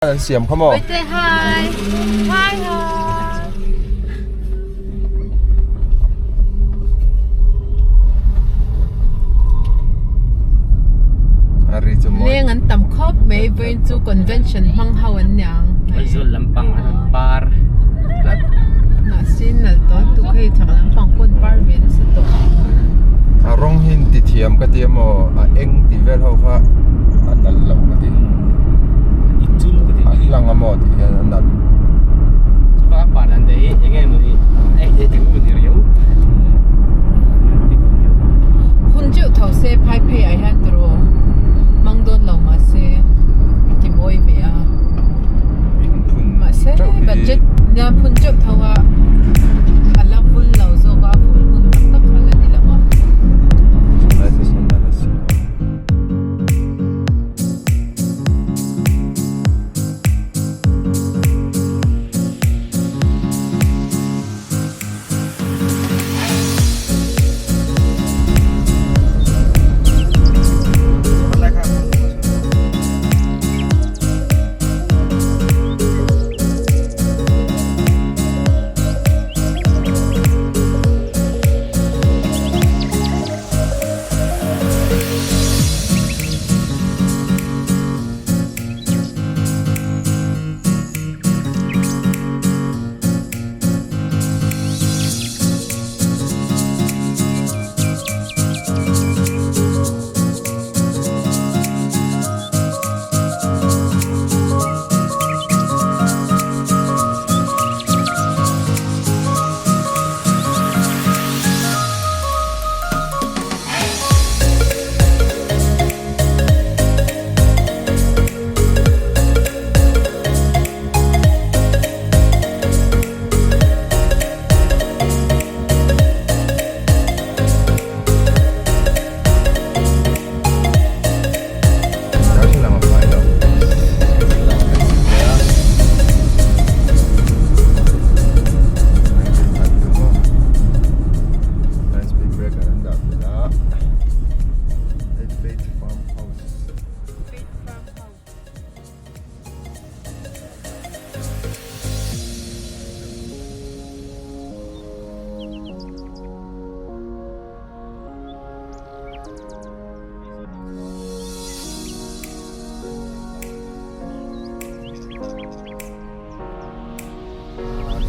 An siam kha maw? Wait hi. Hi hi. A ri chu mawi. Leng an tam khawp mai vawiin chu convention hmang ho an niang. Aizawl lampang an rawn par. Mahse nalh tawn tuk hei chak lampang pawn par ve nasa tawh. A rawng hi in ti thiam ka ti emaw a eng tih vel ho kha a nalh lo ka ti. A hlang amaw tih hian a nalh. Chupa par dan te hi eng nge mawni eng eng emaw ni riau. Hun teuh tho se phai phei ah hian tiraw hmang dawn lo mahse a ti mawi ve a. Mahse budget nia phun teuh tho a a la vul lo zawk a vul hun tak tak kha la ni lo a.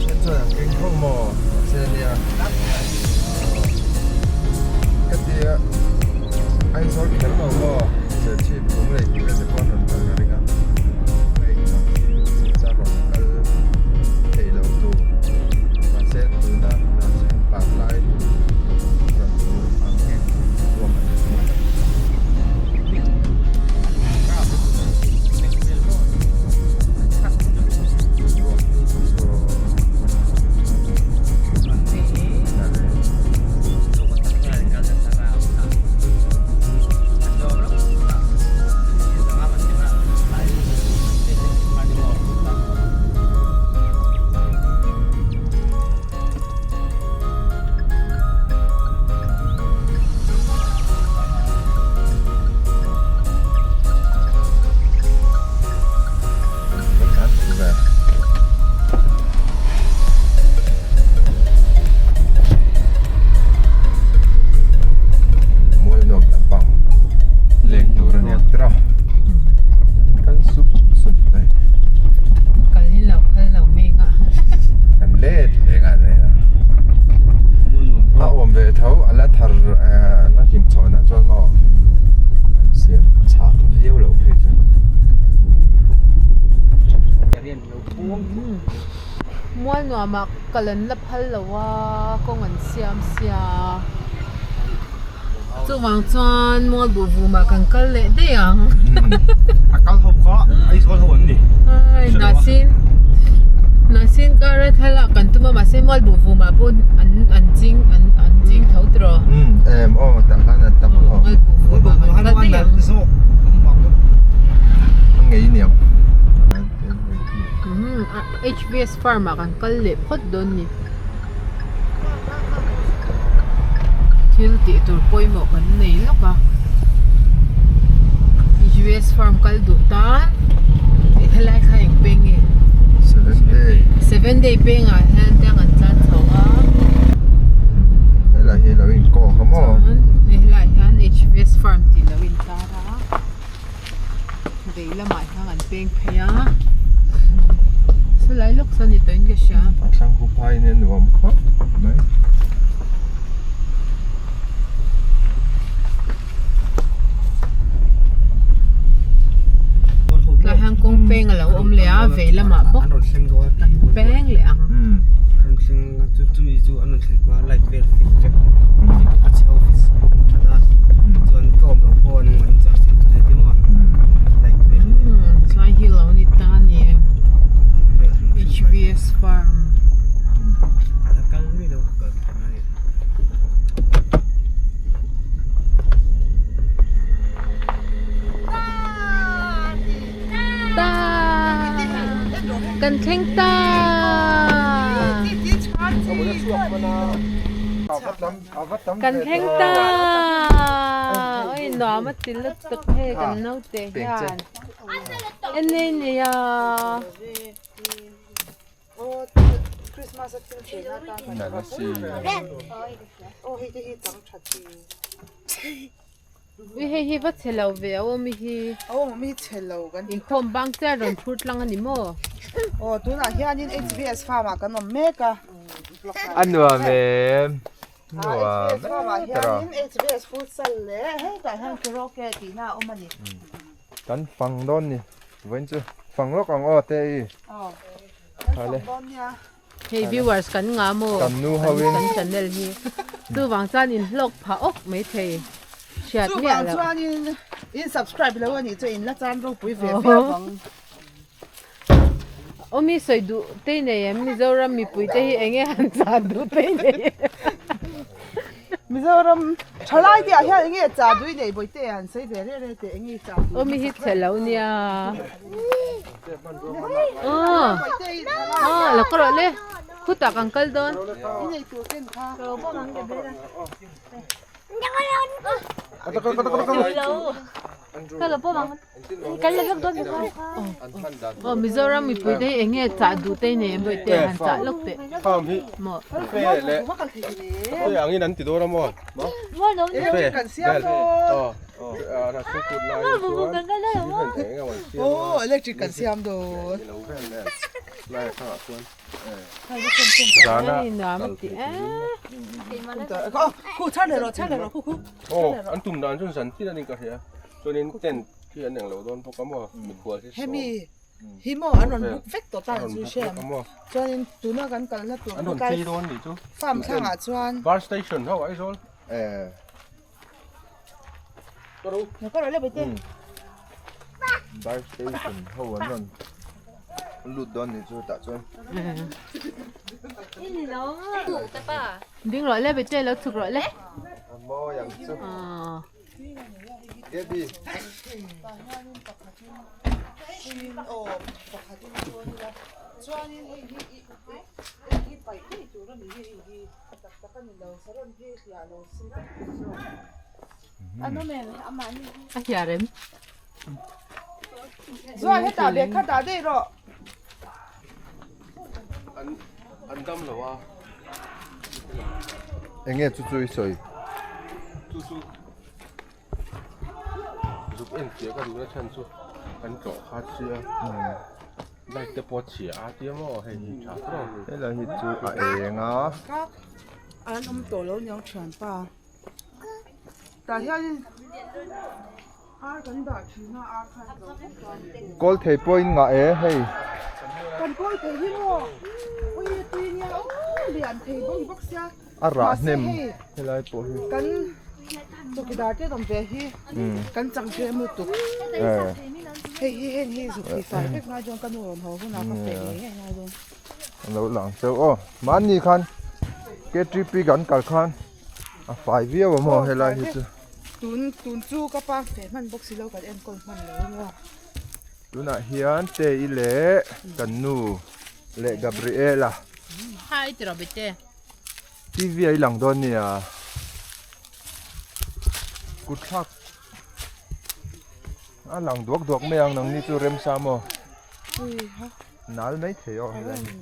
Then chuan an keng tho maw mahse nia ka tia Aizawl kher lo maw Serchhip Lunglei tih vel te pawh an rawn kal ka ring a hei hnam rawn kal thei lo tur mahse tuna hnam par lai rawn tur ang hi ruam an ni mai a. Mawi nuam lampang leng tur a ni ang tiraw kal sup sup mai kal hi lo phal lo mek a kan let leh nghal mai a a awm ve tho a la thar a la hlim chhawn ah chuan maw an siam chhah viau loh phei chuan Mual nuamah kal an la phal lo a kawng an siam sia chuvang chuan mual buh vumah kan kal leh daih ang. A kal ho kha Aizawl ho an ni. Ai Hnahsin Hnahsin kara thlalak kan tum a mahse mual buh vumah pawh an an ching an an ching tho tiraw. Umm em aw tah khan an tam alawm. Mual buh vumah kan kal daih ang. A ngei niang. Umm HVS farm ah kan kal leh phawt dawn ni. Thil tih tur pawimawh kan nei lawk a. HVS farm kal duh tan Helai kha eng peng nge? Seven day. Seven day pengah hian tiang an tlan chho a. Helai hi lo inkawk a maw? Chuan hei helaiah hian HVS farm tih lo intar a. Vei lamah hian an peng phei a. Sawlai lawk sawn ni tawhin ka hria. A thlang khu phaiin a nuam khawp mai. Tlai hian kawng peng a lo awm leh a vei lamah bawk an peng leh ang. Tlai hi lo ni ta a ni H_V_S farm. Ta kan thleng ta kan thleng ta oi nuam a ti lutuk hei kan naute hian en nei nei a. Ui hei hi va chhe lo ve a awm hi. Awm hi chhe lo kan ti. Inkhawm bang chiah rawn phur tlang a ni maw? Aw tunah hianin HVS farm ah kan awm mek a. A nuam em. Nuam HVS farm ah hianin HVS futsal leh hetah hian karaoke tihna a awm a ni. Kan fang dawn ni. Vawiin chu fang lawk ang aw te i. Aw. Kan fang dawn nia. Hei viewers kan ngah maw? Kan nu ho in. Kan channel hi. Chuvang chuan in hlawk phah awk mai thei. Hriat miah loh. Chuvang chuan in in subscribe lo anih chu in la chan ropui ve viau ang. Awmi sawi duh te nei em Mizoram mipui te hi enge han chah duh te nei em? Mizoram thalai te ah hian enge chah duh i nei bawihte han sawi ve reh reh teh enge chah duh. Awmi hi chhe lo nia. Aw aw lo ka rawh le khutah kan kal dawn. Aw Mizoram mipui te hi eng nge chah duh te nei em bawihte han chah lawk teh maw. Aw electric kan siam dawn. Khu chhar leh rawh chhar leh rawh khu khu. Aw an tum dan chuan zan tin a ni ka hria chuanin tent khi an englo dawn bawk a maw mikhual hi sawm. Hemi hi maw an rawn book vek tawh ta ang chu hriam chuanin tuna kan kalna tur an rawn chei dawn nih chu farm thlangah chuan bar station ho Aizawl. Bar station ho an rawn lut dawn nih chu tah chuan. Ding rawh le bete lo chhuk rawh le. A mawi ang chu. Gaby. A hiar em? Zuan hetah leh khatah daih rawh. An dam lo a. Enge chu chu i sawi? Chu chu zuk en chiah ka duhna chhan chu kan tlawh kha sia light te pawh a chhia a tia maw hei hi tha tawk. Helai hi chu a eng a. An awm tawh lo niang thianpa. Tah hianin ar kan dah thin a ar khan zo vek a. Kawl thei pawh in ngah e hei. Kan kawl thei hi maw ui a tui nia aw lian thei bawk bawk sia. A rah hnem helai pawh hi. Kan chawkidar te awm ve hi kan chang tlem lutuk. Hei hi heng hi zuk ti fai vek ngai dawn ka nu rawn haw hunah ka feh ngei ngei ngai dawn. An lo lang chauh aw mahni khan K_T_P kan kal khan a fai viau a maw helai hi chu. Tun tun chu ka pa feh hman bawk si lo kan enkawl hman lo a maw. Tunah hian Tei leh kan nu leh Gabriela. Hi ti rawh bete. TV a i lang dawn nia. Kut thlak a lang duak duak mai ang nangni chu remsa maw. Nal mai thei aw helai hi.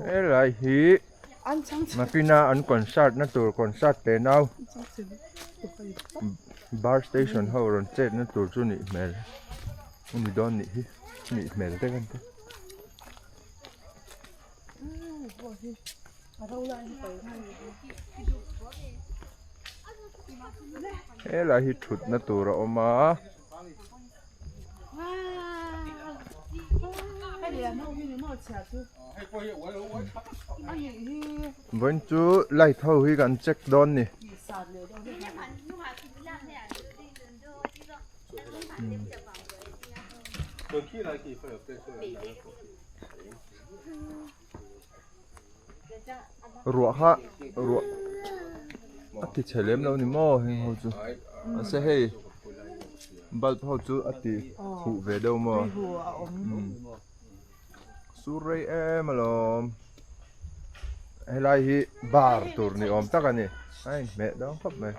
Helai hi makina an concert na tur concert te nau bar station ho rawn chet na tur chu nih hmel a ni dawn nih hi nih hmel te kan ti. Helai hi thutna tur a awm a. Vawiin chu light ho hi kan check dawn ni. Ruah kha ruah a ti chhe lem lo ni maw heng ho chu mahse hei bulb ho chu a ti huh ve deuh maw sur rei em alawm helai hi bar tur ni awm tak a ni a inhmeh dawn khawp mai.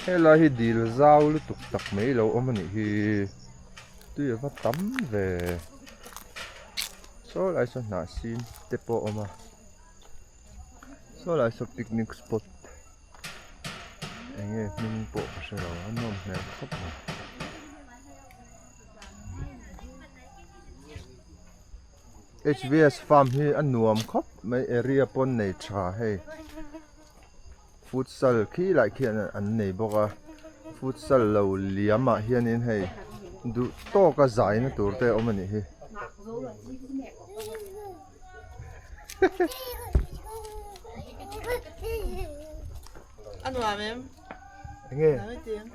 Helai hi dil zau lutuk tak mai lo awm a nih hi tui a va tam ve saw lai saw hnah sin te pawh a awm a saw lai saw picnic spot eng nge hming pawh ka hre lo a nawm hmel khawp mai. H_V_S farm hi a nuam khawp mai area pawn nei tha hei futsal khi lai khian an nei bawk a futsal lo liam ah hianin hei duh tawk a zai na tur te a awm a nih hi. Enge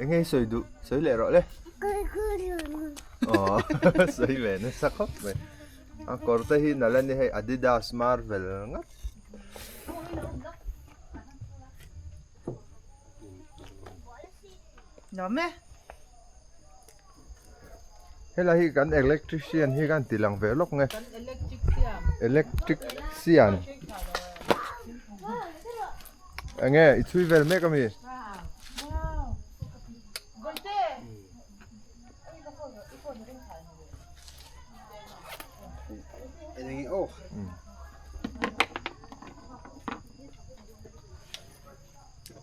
enge i sawi duh sawi leh rawh le aw sawi ve nasa khawp mai a kawr te hi nalh a ni hei adidas marvel ngat helai hi kan electrician hi kan ti lang ve lawk nge electrician Enge i chhui vel mek ami?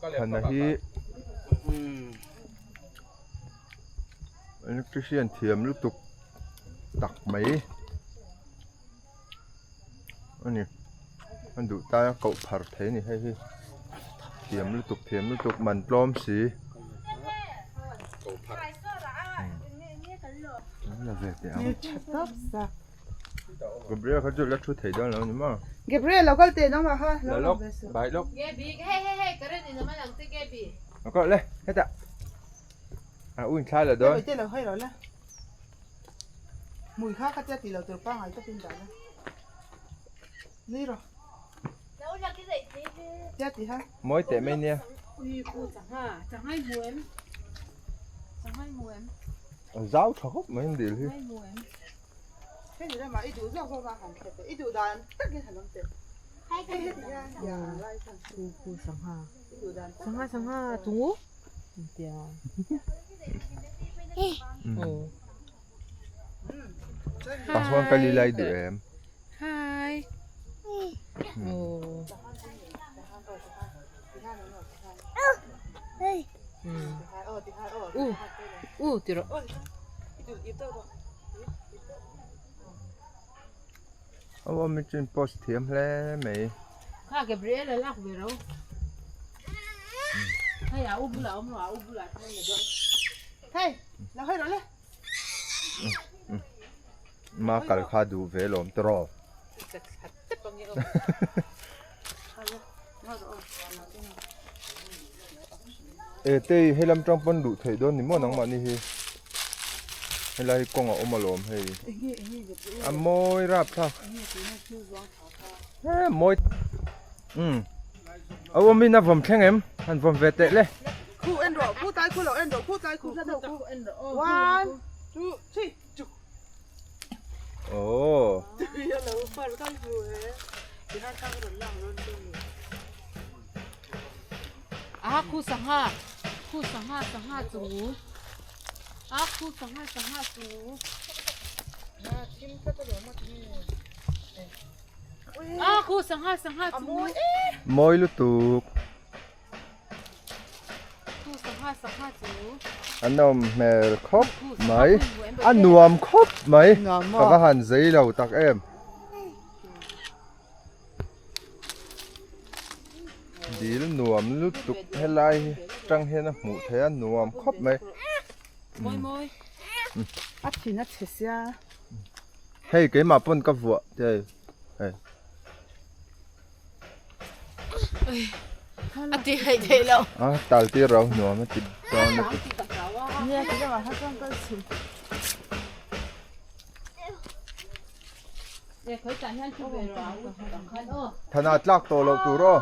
Thana hi electrician thiam lutuk tak mai a ni a duh tai a koh phar thei a ni hei hi thiam lutuk thiam lutuk man tlawm si la ve teh ang Gabriel kha chu la thu thei dawn lo ni maw Gabriel lo kal teh nangmah kha la lawk bai lawk lo kal le hetah a u inthlai la dawn Hmui kha ka tia tih loh tur pangngai takin dah la. Nui rawh. Tia tih ha. Mawi teh mai nia. Ui ku changha, changhai hmu em? Changhai hmu em? A zau tha khawp mai an dil hi. Changhai hmu em? Hei ni lamah i duh zawk zawk a han khet teh. I duh dan takin han awm teh. Hei heti hian ya lai khan. Ku ku sangha. I duh dan tak. Sangha sangha tungu. Tia. Aw. Pachuan ka lilai duh em? Hi. Aw. U. U ti rawh. Aw mi chin post thiam hle mai. Kha Gabriel a lak ve ro. Hei a u bulah awm rawh a u bulah chuan la dawn. Hei, lo hawi rawh le. Ma kal kha duh ve lawm tawh. E tei hei lam tang pawn duh theih dawn ni maw nangmahni hi. Helai hi kawng a awm alawm hei. A mawi rap thlak. He mawi umm a awm in a vawm thleng em han vawm ve teh le. Khu en rawh khu tlai khu lo en rawh khu tlai khu. One two three. A khu sangha khu sangha sangha chu a khu sangha sangha chu a khu sangha sangha chu Mawi lutuk. A nawm hmel khawp mai, a nuam khawp mai, ka va han zei lo tak em. Dil nuam lutuk helai hi tang hian a hmuh theih a nuam khawp mai. A thin a chhe sia. Hei keimah pawn ka vuah hei hei. A ti theih theih lo. A tal tir ro nuam a ti dawn a ti. Nia ti deuh ah kha chuan kal chhun. Thana tlak tawh loh tur aw.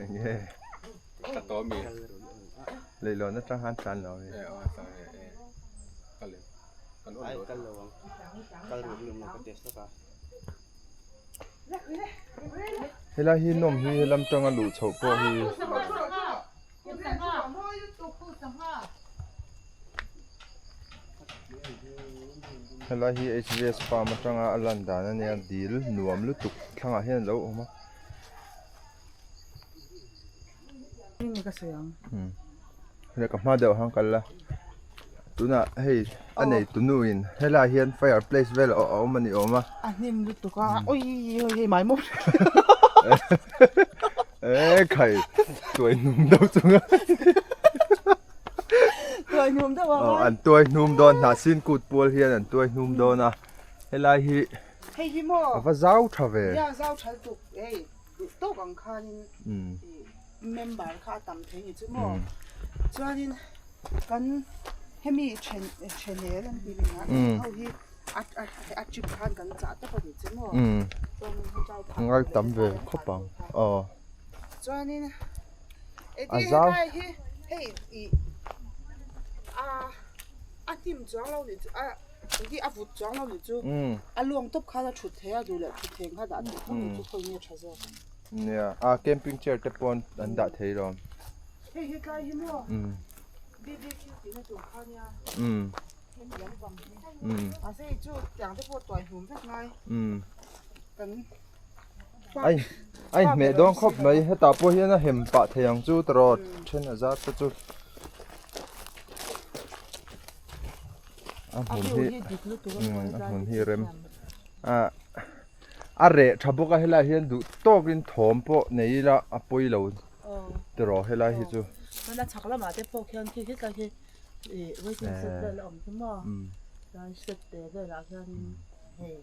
Enge. Leihlawn atang khan tlan lo a mi. Helai hi nawm hi helam tanga luh chhoh pawh hi helai hi hvs farm atanga a lan dan a nia dil nuam lutuk thlangah hian a lo awm a. Ka hma deuh han kal la tunah hei a nei tunu in helai hian fire place vel a awm a ni awm a. A hnim lutuk a ui hei mai maw e khai tuai hnum deuh chung a tuai hnum deuh a an tuai hnum dawn hnahsin kut pual hian an tuai hnum dawn a helai hi hei hi maw a va zau tha ve ya zau tha lutuk hei duh tawk ang khanin member kha a tam thei ni chu maw chuanin kan hemi then thenel an tih ringah ho hi a a trip khan kan chah tawp a ni chu maw chuanin hetlai phah ngai tam ve khawp ang aw chuanin hetlai hi hei ih a a hnim chuang lo ni chu a Hi a vut chuang lo nih chu a luang tawp khan a thut thei a duh leh thut theng kha dah theih tho nih chu khawi nge tha zawk ang. Nia a camping chair te pawn an dah thei lo. Hei hetlai hi maw BBQ tihna tur kha nia hemi lampang hi mahse hei chu tiang te pawh tuai hlum vek ngai kan Ai a inhmeh dawn khawp mai hetah pawh hian a hem pah thei ang chu tawrh then a zat te chu. A hmun hi a hmun hi rem ah a reh tha bawk a helaiah hian duh tawkin thawm pawh nei ila a pawi lo tiraw helai hi chu. Chuan a chhak lamah te pawh khian khi hetlai khi ih waiting shed vel a awm chu maw chuan shed te velah khianin hei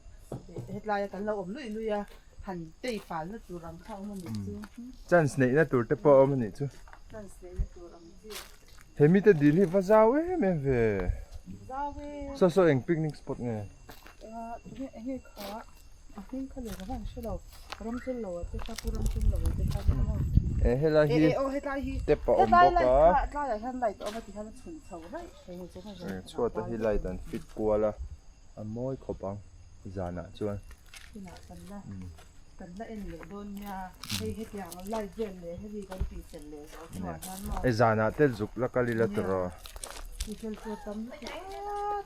hetlaia kan lo awm luih luih a han tei falna tur ang kha a awm a nih chu. Chance neihna tur te pawh a awm a nih chu. Chance neihna tur ang chi. He mite dil hi va zau em em ve. Zau e. Saw saw eng picnic spot nge? Enga tunge enge kha a hming kha leh ka van hre lo Ramchul lo ah te kha Pu Ramchul lo ah te kha nia maw. E helai hi E aw hetlai hi step a awm bawk a. Hetlai tlai ah hian light a awm a ti hian a chhun chho raih thei chu ka E chhuat a hi light an fit kual a a mawi khawp ang zanah chuan. Inah kan la Kan la en leh dawn nia, hei hetiang light vel leh hemi kan tih fel leh zawh hnuah hian maw. Hei zanah te zuk la kal ila tawh rawh. Tih fel tur tam lutuk a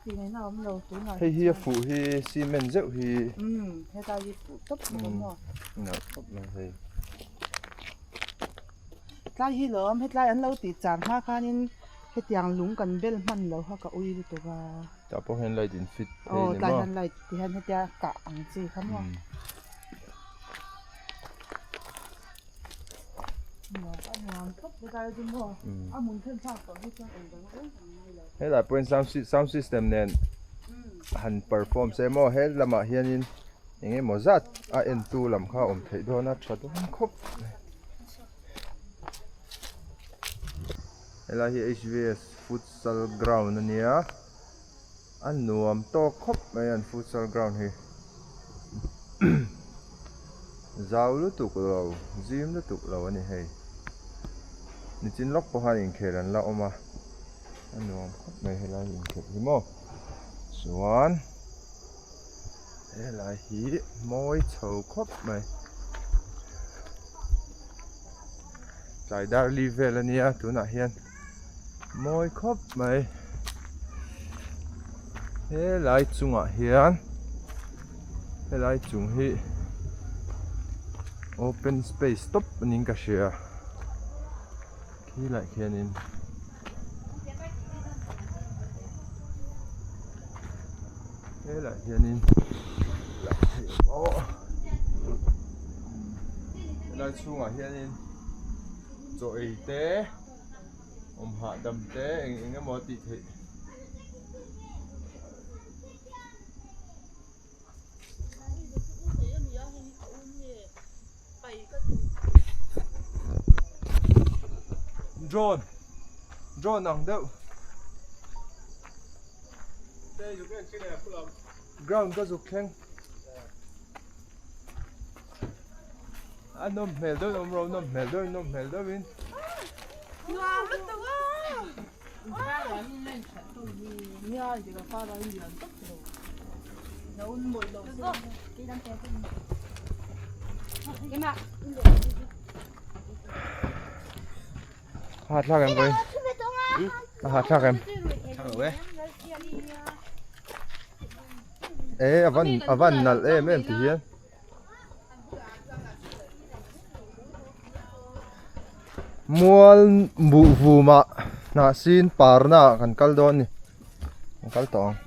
tih ngaihna a awm lo tunah hi chuan. Hei hi a fuh hi cement zeuh hi. Umm hetlai hi fuh tawp bawk a maw. Nalh khawp mai hei. Tlai hi lawm hetlai an lo tih char hma khanin hetiang lung kan bel hman lo kha ka ui lutuk a. Tah pawh hian light in fit phei Aw ni tlai maw? hian light ti hian hetia kah ang chi kha maw? Nuam a nuam khawp hetlai chu maw? A hmun thlen thlak tawh hi chuan eng dang reng ang ngai lo. Helai pawhin sound sound system nen han perform se maw he lamah hianin eng emaw zat a entu lam kha a awm theih dawn a tha dawn khawp mai. Helai hi HVS futsal ground a nia. A nuam tawk khawp mai an futsal ground hi zau lutuk lo zim lutuk lo a ni hei nichin lawk pawh khan inkhel an la awm a a nuam khawp mai helai inkhel hi maw. Chuan helai hi mawi chho khawp mai. Tlai dar li vel a nia tunah hian mawi khawp mai. Helai chungah hian helai chung hi open space tawp niin ka hria khilaiah khianin. Helaiah hianin helai chhungah hianin chaw ei te awm hahdam te eng eng emaw a tih theih. Drone drone ang deuh ground ka zuk thleng a nawm hmel deuh awm ro nawm hmel deuh nawm hmel deuh in A thlak em voi? A thlak em? E avan avan nalh em em ti hian. Mual buh vumah hnahsin parna ah kan kal dawn a ni kan kal tawh ang.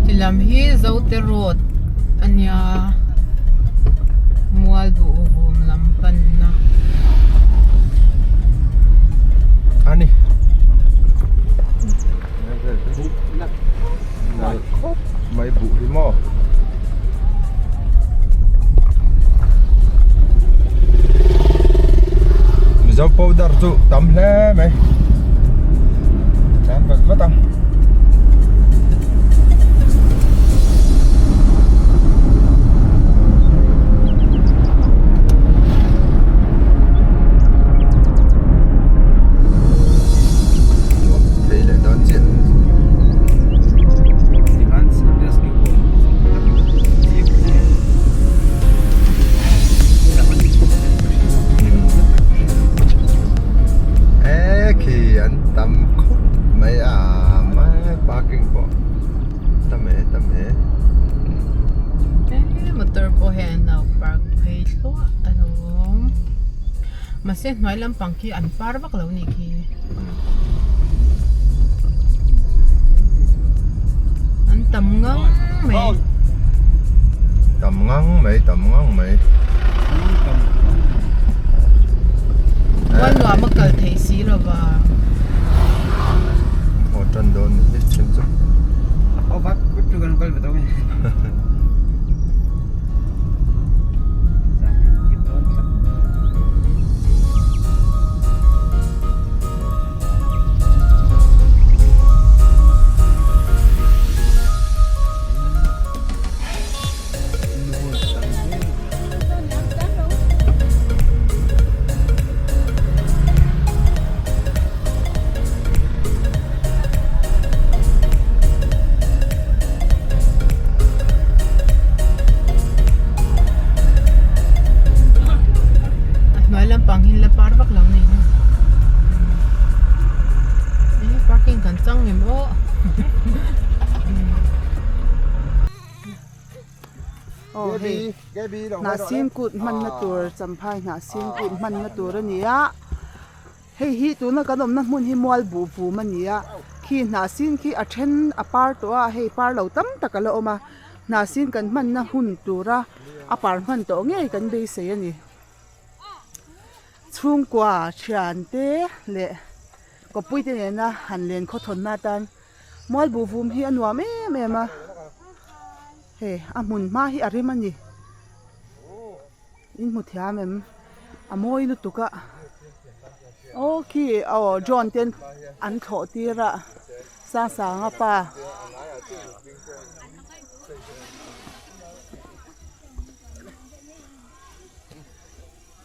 Ti lam hi Zote road a nia mual duh vum lam panna. Ani. Khawp mai buh hi maw. Mizo powder chu tam hle mai. Tlan vat vat ang. Thei leh dawn chiah. E khi an tam khawp mai a mai parking pawh tam e tam e. E motor pawh hian an lo park phei thluah alawm mahse hnuai lampang khi an par vak lo nih khi. An tam ngang mai. Tam ngang mai tam ngang mai. Mual nuam a kal theih si lo va. Haw tan dawn ni hi then chu. A hnuai lampang hi la par vak lo ni e parking kan chang em aw. Aw hei hnahsin kut hmanna tur champhai hnahsin kut hmanna tur a ni a hei hi tuna kan awmna hmun hi mual buh vum a ni a khi hnahsin khi a then a par tawh a hei par lo tam tak a la awm a hnahsin kan hmanna hun tura a par hman tawh ngei kan beisei a ni chhungkua thian te leh kawppui te nena han len khawthawnna atan. Mual buh vum hi a nuam em em a, hei a hmun hma hi a rem a ni, in hmu thiam em a mawi lutuk a, aw khi aw drone te an thlawh tir a Sangsanga pa.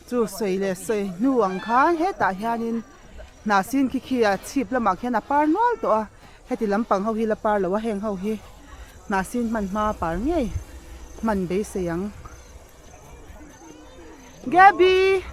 Chu sawi leh sawi hnu ang khan hetah hianin hnahsin khi khi a chhip lamah khian a par nual tawh a heti lampang ho hi la par lo a heng ho hi hnahsin hman hma par ngei hman beisei ang Gaby.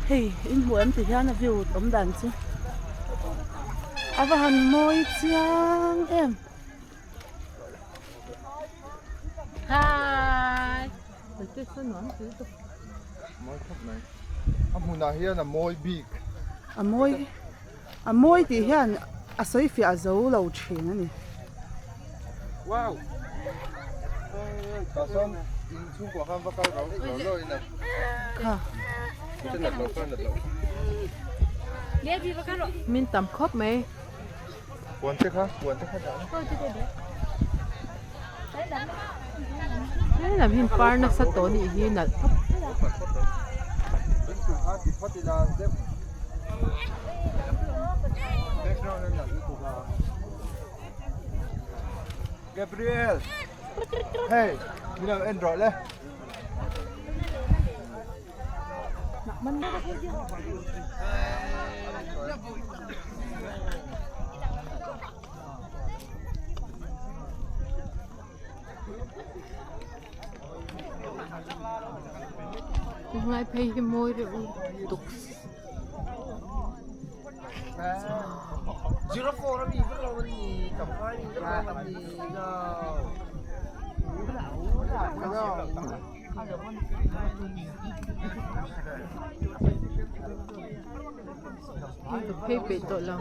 Hei in hmuh em ti hian a view awm dan chu a va han mawi chiang em. Hi. Mawi khawp mai. A hmunah hian a mawi bik. A mawi. A mawi tih hian a sawi fiah zo lo thin a ni. Kha. Min tam khawp mai. He lam hi par nasa tawh anih hi nalh khawp. Gabriel hey min lo en rawh le. Tunlai phei hi mawi reuh lutuk. Ka phei peih tawh lo.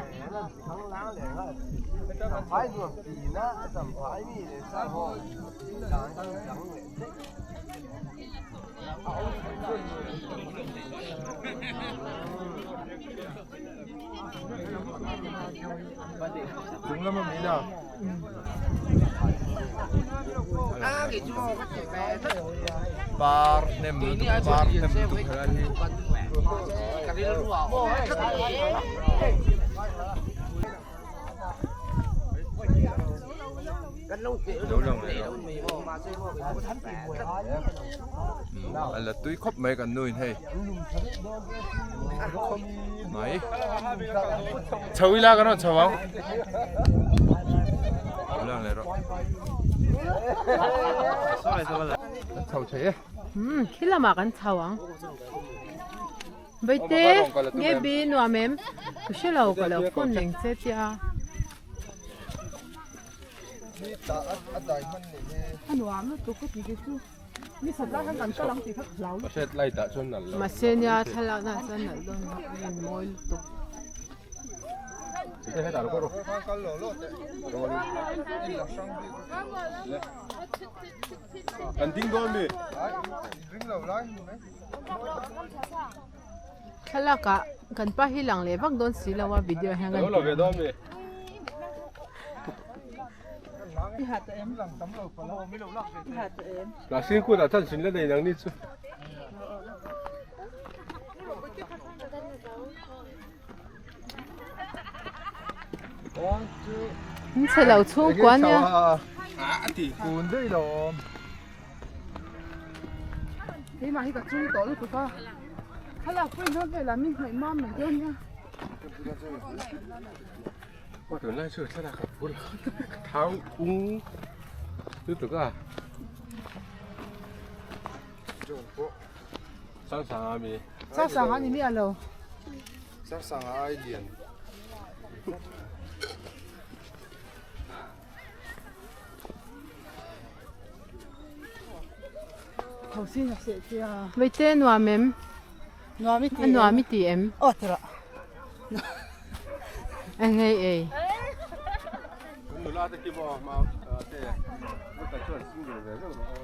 Chung lama mi la. Par hnem lutuk par hnem lutuk kha hi. Lo lang leh lo. A la tui khawp mai kan nu in hei. Khawp mai. Chho ila kan rawn chho ang. Lo lang leh rawh. Kan chho thei e. Khi lamah kan chho ang. Vaite nge bi nuam em? Ka hre lo ka lo phone reng che tia. Ni ta a dai hman nih hi. A nuam lutuk ka ti chu. Ni sat lai khan kan kal ang tih kha ka hlau lutuk. Mahse light ah chuan nalh lo. Mahse nia thlalak na chuan nalh dawn lo a in mawi lutuk. Kal lo lo teh. In la hrang bik. Kan ding dawn mi. Ai ring lo lai ni mai. Thlalak ah kan pa hi lang leh vak dawn si lo a video hian kan Lo ve dawn mi. La sin kut ah chuan sin la nei nang ni chu. In chhe lo chhungkua nia. Kun daih lo awm. Keimah hi ka chung tawh lutuk a. Thlalak pawh in dawn velah min hnaih mam mai dawn nia. Aw tunlai chu thlalak a phur ka thau ung lutuk a. Sangsanga mi. Sangsanga ni miah lo. Sangsanga ai lian. Vaite nuam em? Nuam i ti em? Nuam i ti em? Aw tira. Eng ngei ei. Nula te khi maw ma te ka chuan single ve vek rawh aw.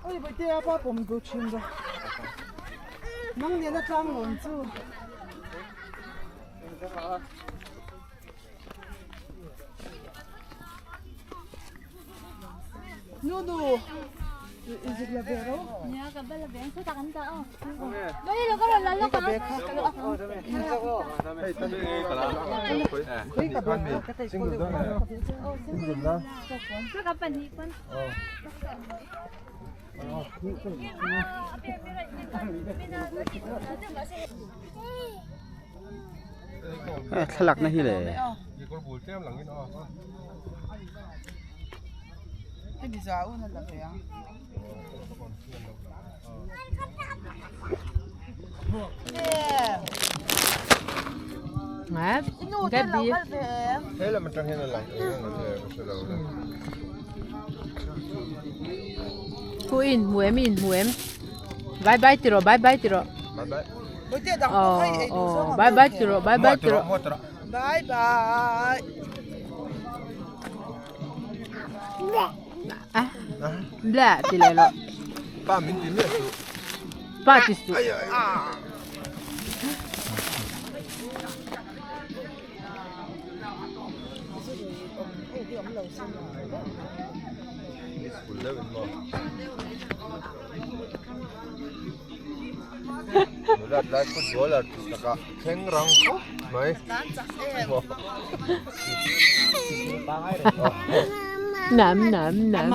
Oi Bawitea pa pawm duh thin rawh. Nang nena tlang lawn chu. Nu nu i zuk la ve ro. Nia ka bala ve ang tak an ta aw. Bai lo ka la lo ka. Hei ka bag kha ka tei Single dawn e. Single na. Ka pan hi pan. Thlalak na hi le. Hei biza un a la ve ang. Nga Gabi. He lam atang hian a lang eng ang nge ka hre lo le. Pu in hmu em in hmu em. Bye bye ti rawh bye bye ti rawh. Bye bye. Aw aw bye bye ti rawh bye bye ti rawh. Bye bye. Ah bla ti leh rawh. Pa min ti miah suh. Pa ti suh. Nulat lai footballer takah thleng rang khawp mai. Nam nam nam.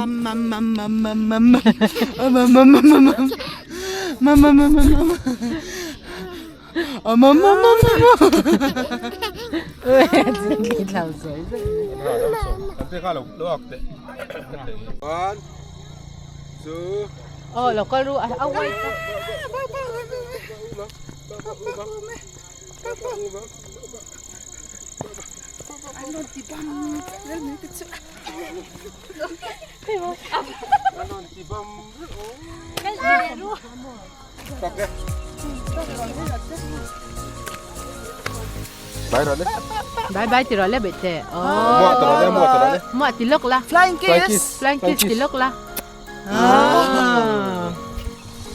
Aw lo kal ru a white a. Bye rồi đấy. Bye bye ti rawh le Bawihteh. Muah ti rawh le, muah ti rawh le. Muah ti lawk la. Flying kiss. Flying kiss ti lawk la. Ah.